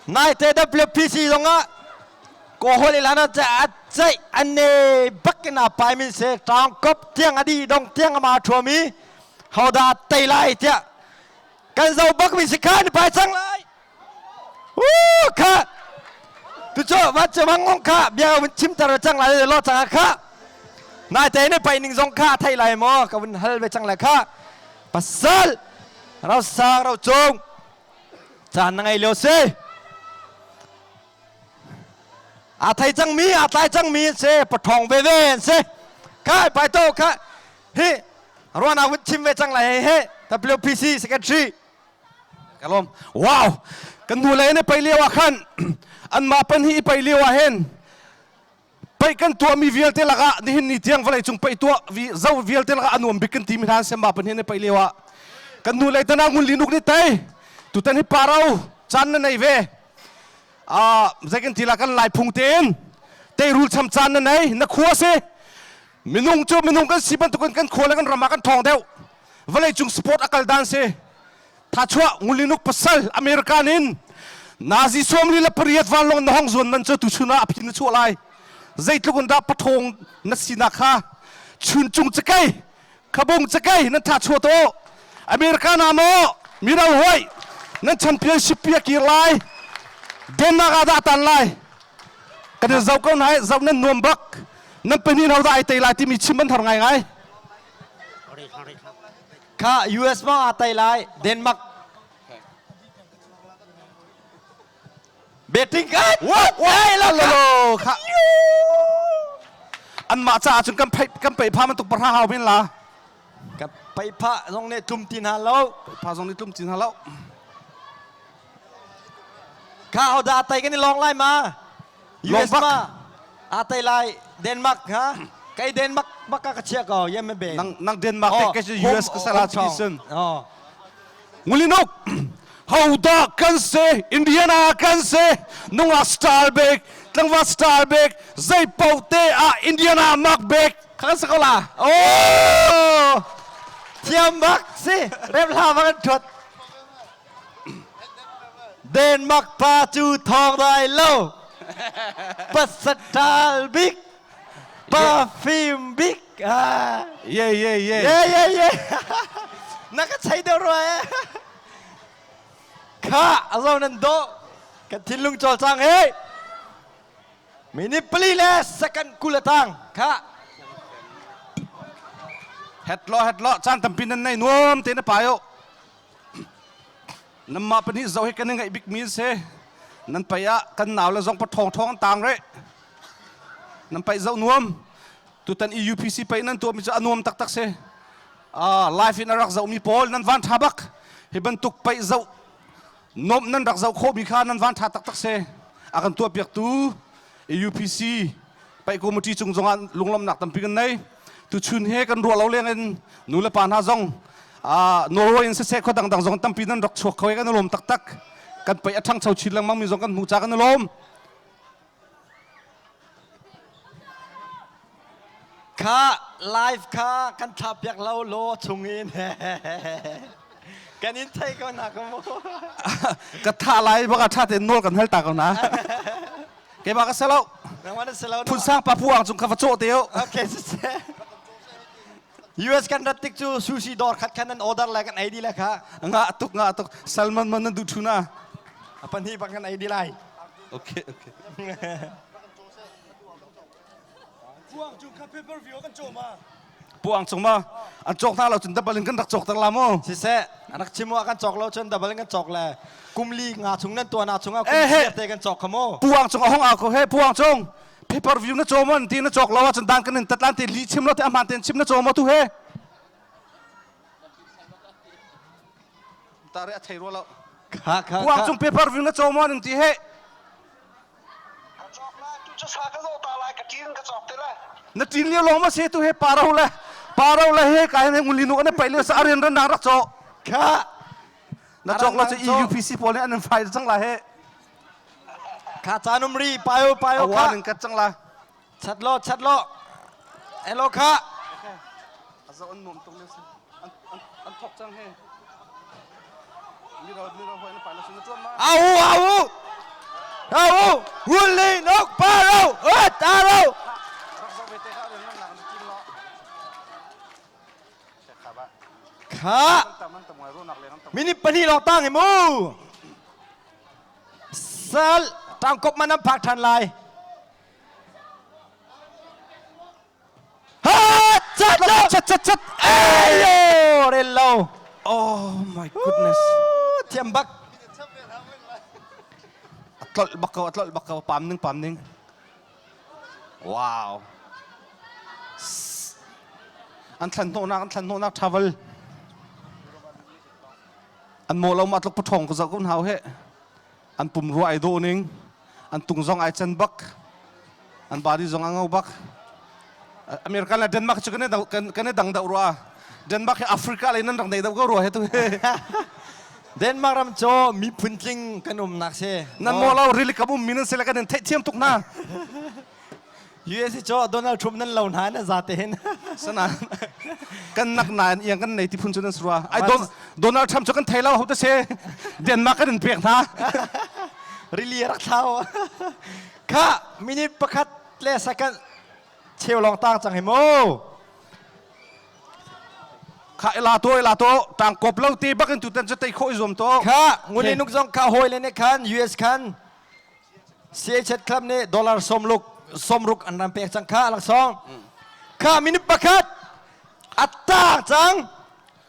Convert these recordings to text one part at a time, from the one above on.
Naite WPC zongah Kawhol ilan ah a ceih an ne bakin a pai min se tang kop tiang adi dong tiang ama thuami hoda tei lai tiah kan zo bak mi si kha ni pai cang lai Woo kha tu cu va chemang ngong kha bia vun chim tar cang lai lo cang kha naite ne pai ning zong kha thai lai mo ka vun hal ve cang lai kha pasal rau sang rau cung caan na ngei lio si a thei cangmi a tlai cangmi an si pathawng veve an si kha pai to kha hi ruana vun chim ve cang lai he WPC secretary Kalom. Wow! Kan nu le ne pai lio ah khan an mah pan hi i pai lio ah hin pai kan tuah mi vialte lakah nihin ni tiang vawlei cung pai tuah vi zo vialte lakah anuam bik kan ti mi hna sem ma pan hi ne pai lio ah kan nu le tana ngun linuk ni tai tutan hi parau chan na nei ve a zei kan ti la kan lai phung tein teirul cham caan na nei na khua si minung cu minung kan si bantukin kan khua le kan ram ah kan thawng deuh vawlei cung sport a kal dan si thachuah ngulinuk pasal American in Nazi 48 vanlawng na hong zuan man cu tuchun ah a phin na chuah lai zeitluk in dah pathawng na sinak kha chuncung cakei khabung cakei nan tha chuah to America na maw miro hoi nan championship pi a kir lai Denmark ah dah tan lai kan in zoh ko nai zoh nan nuam bak nan pahnih ho dah ai tei lai timi chim an har ngai ngai Kha US ma aa tai lai Denmark betting ka Wai lo lo kha an mah caah cun kan pheih kan peih pha bantuk pahra hau bin la ka peih pha zong nih tlum ti hna lo peih pha zong nih tlum ti hna lo kha hodah tai kan i long lai ma US ma a tai lai Denmark ha kai Denmark bak ka chia ko yem be nang nang Denmark te ke US ka sala chi sun ngulinok hoda kan se Indiana kan se nunga star bek tlangwa star bek zei pau te a Indiana mak bek kan sa ko la oh thiam bak si rem hla bak an thuat Denmark pa cu thawng dai lo. Pasatal bik. Pa fim bik. Ah. Ye ye ye. Ye ye ye. Na ka chei deuh rua eh. Kha azo nan do. Kan thinlung cawlcang he. Minute pali le second 20 a tang. Kha. Het lo het lo caan tampi nan nei nuam te na payo. Nanmah pahnih zoh hi kan i ngaih bikmi an si. Nan paih ah kan nau le zong paṭhawng ṭhawng an taang rih. Nan paih zoh nuam. Tutan i UPC paih nan tuahmi cu a nuam taktak si. Live in a rak zohmi pawl nan van ṭha bak. Hi bantuk paih zoh nuamh nan rak zoh khawhmi kha nan van ṭha taktak si. A kan tuahpiaktu UPC paih committee cung zongah lunglawmhnak tampi kan nei. Tuchun he kan ruah lo leng in nu le pa hna zong Norway in siseh khua dangdang zong tampi nan rak chuak kho i kan i lawm taktak. Kan paih a ṭhangcho chin lengmang mi zong kan hmuh ca kan i lawm. Kha live kha kan thlah piak lo law chung in kan in thei ko na ka mu. Ka tha lai baka tha te nawl kan hal ta ko na. Keimah ka selo. Phunsang pa puang cung kha va cawh te o. Okay, US kan rat tik cu sushi dawr khat khan nan order le kan ei di le kha. Nga tuk nga tuk salmon man nan duh thu na. Pahnih bak kan ei di lai. Okay okay. Puang cung kha pay per view kan cawm ma. Puang cung ma an cawk hna lo cun double in kan rak cawk tak la mu. Siseh rak chim kan cawk lo cun double in kan cawk le kum li nga chung nan tuan ah chung ah kum siar te kan cawk kha mu. Puang cung a hong au ko he puang cung pay per view na cawm an ti na cawk lo ahcun dan kan in tat lan ti li chim lo te ahman ten chim na cawm tu he. Tare a thei ro lo. Kha kha. Puang cung pay per view na cawm an ti he. Na ṭin lio lawng ma se tu he paro le paro le he ka he nguli nu an paih lio sa arian ran rak cawk kha na cawk lo cu EUPC pawl nih an in fai cang la he kha chanum ri payo payo kha awan in kat cang la chat lo chat lo hello kha azo an nuam tuk le an thok cang he mi ro mi ro hoi na pai la sun na tuan ma au au. Au Wuli nok pa ro at aro. Kha minute pahnih lawng tang hi mu. Sal tangkop man an phak than lai. Ha chat chat chat chat. Ayo rel lo. Oh my goodness. Thiam bak. Atlolh bak ko atlolh bak ko pam ning pam ning. Wow. An thlan hnawhnak an thlan hnawhnak travel. An maw lo ma tluk pathong ko zau ko hau he. An pumrua ai dawh ning. An tung zong ai chan bak. An body zong a ngo bak. American le Denmark cu kan i kan i dang deuh rua. Denmark hi Africa lei nan rak nei deuh ko rua he tu hi. Denmark ram cu miphun tling kan umnak si. Nan maw lo rili kam um mi nan si le kan in theihthiam tuk hna. US cu Donald Trump nan lo hna na za te hin. Sana kan nak nain iang kan nei ti phun cu nan si rua. Ai Don Donald Trump cu kan thei lo ho te se. Denmark kan in pek hna. Rili rak thlau. Kha minute pakhat le second cheu lawng tang cang hi mu. Kha ila to ila to tang kop lo te bakin tutan cu tei khawh i zuam to. Kha nguni nuk zong kha hawi le nih khan US khan CHS club nih dollar sawmluk sawmruk an ram pek cang kha laksawng. Kha minute pakhat a tang cang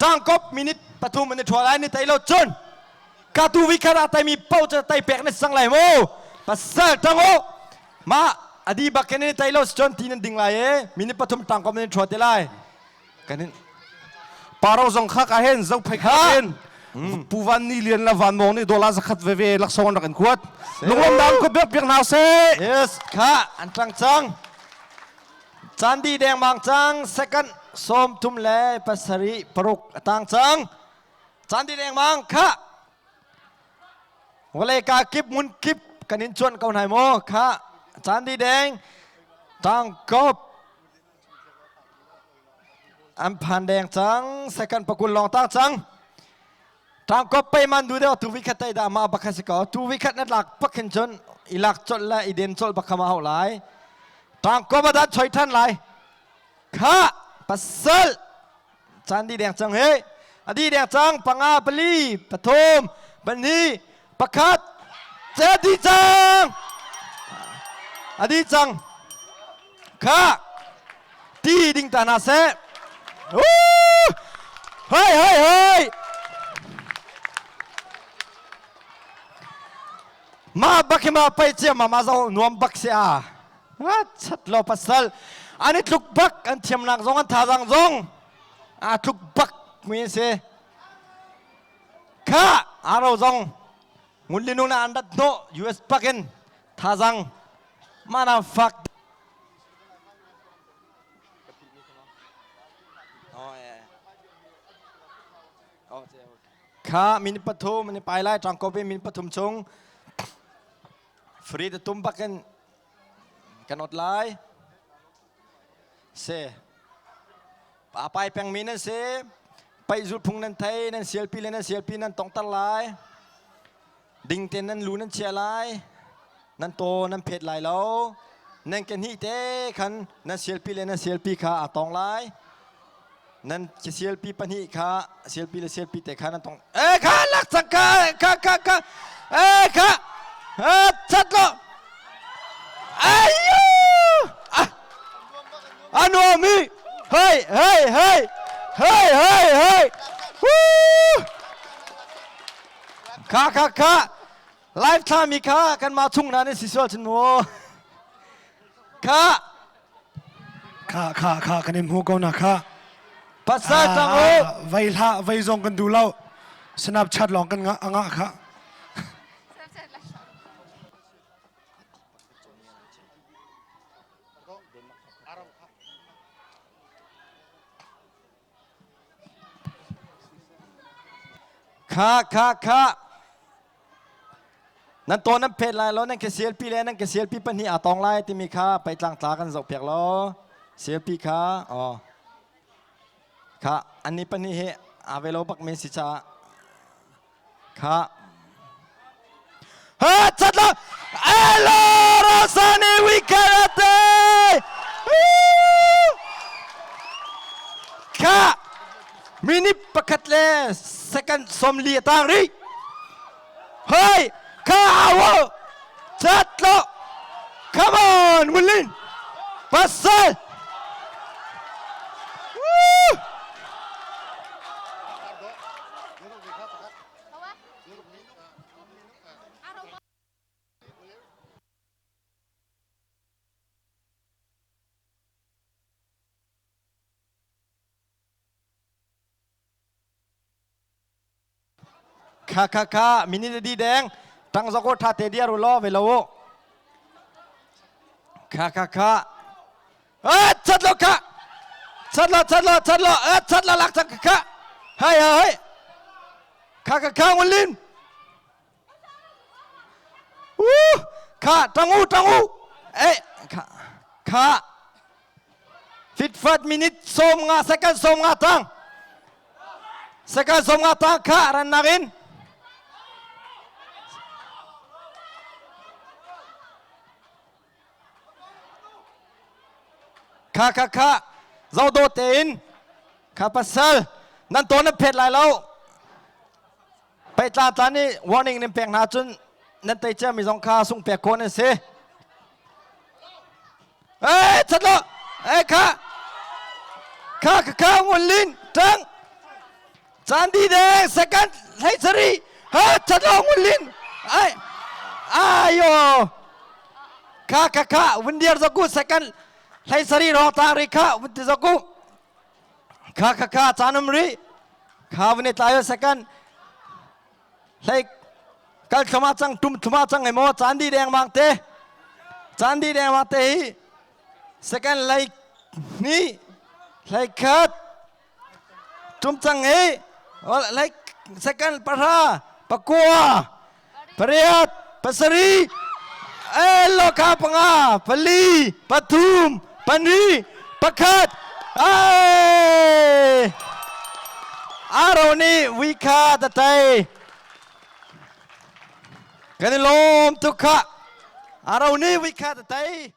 tangkop minute pathum an i ṭhual lai ni tai lo cun ka tu vi khat ah taimi pau cu tai pek na sang lai mu pasal tang u ma adi bak ken ni tai lo cun ti nan ding lai e minute pathum tangkop nan ṭhua te lai kan in Paro zong kha ka hen zo phei kha hen Pu Van Ni Lian la Van Mong nih dollar zakhat veve laksawng an rak in kuat lunglawm dang ko biak biak hna seh yes kha an tang cang Candi dengmang cang second 37 paruk a tang cang. Candi dengmang kha vawlei ka kip mun kip kan in cuan ko hnai maw kha candi deng tang kop an phan deng cang second pakul long tang cang Tangkop pei man du deuh tu vi khat tai da ma bakha si ko tu vi khat na lak pak hin cun i lak colh le i den colh bakha ma hau lai tangkop a dat choi than lai kha pasal chan di deng cang he adi deng cang panga pali pathum pahnih pakhat che di cang adi cang kha ti ding ta hna seh hei hei hei ma bak hi ma pai cia ma ma zo nuam bak si a chat lo pasal an i tluk bak an thiamnak zong an thazang zong a tluk bak mi si kha aro zong ngun na an dat no US pakin thazang mana fak Kha min pathum ni pai lai tang kopi min pathum chung free te tum bakin kan ot lai se pa pai peng mi nan se pai zul phung nan thei nan sialpi le nan sialpi nan tongtar lai Ding tein nan lu nan chia lai, nan taw nan phet lai lo. Nan ke hnih te khan nan sialpi le nan sialpi kha aa tong lai. Nan sialpi pahnih kha sialpi le sialpi te kha nan tong. E kha lak cang kha kha kha kha e kha e chat lo. Ayu! A nuam mi. Hey hey hey hey hey hey. Woo! Kha kha kha live thlami kha kanmah chung na nan si sual cun mu. Kha Kha kha kha kan in hmu ko na kha. Pasal tang u. Vei hlah vei zong kan duh lo. Snapchat lawng kan ngah angah kha. Kha kha kha nan taw nan phet lai lo nan ka CLP le nan ka CLP pahnih aa tong lai timi kha peitlang tla kan zoh piak lo CLP kha oh kha anni pahnih hi aa ve lo bak men si caah kha. Ha chat lo. Elo Rosani Wikarate. Kha minute pakhat le second 40 a tang rih. Hei kha awo chat lo. Come on Wulin. Pasal. Woo! Kha kha kha minute di deng tang zok tha te dia ru lo ve lo kha kha kha a chat lo kha chat lo chat lo chat lo a chat lo lak chak kha hai hai kha kha kha ngun lin Woo! Kha tangu tangu eh kha kha fitfat minute 50 second 50 tang second 50 tang kha ran nakin Kha kha kha zodo tein kha pasal nan tawn nan phet lai lo peitla tla nih warning nan pek hna cun nan tei cia mi zong kha sung pek khawh nan si eh chat lo eh kha kha kha kha ngun lin tang Candi deng second hlei sari ha chatlo ngun lin ai ayo kha kha kha wundiar zoku second hlei sari rong tang ri kha wunti zoku kha kha kha chanum ri kha wuni tlayo second hlei kal thluma chang tum thluma chang emo chandi deng mang te chandi deng mang te hi second hlei ni hlei khat Tum cang i like second 10, 9, 8, 7, elo kha 5, 4, 3, 2, 1. Ai! Aro nih wikha tatai. Kan i lawm tuk kha. Aro nih wikha tatai.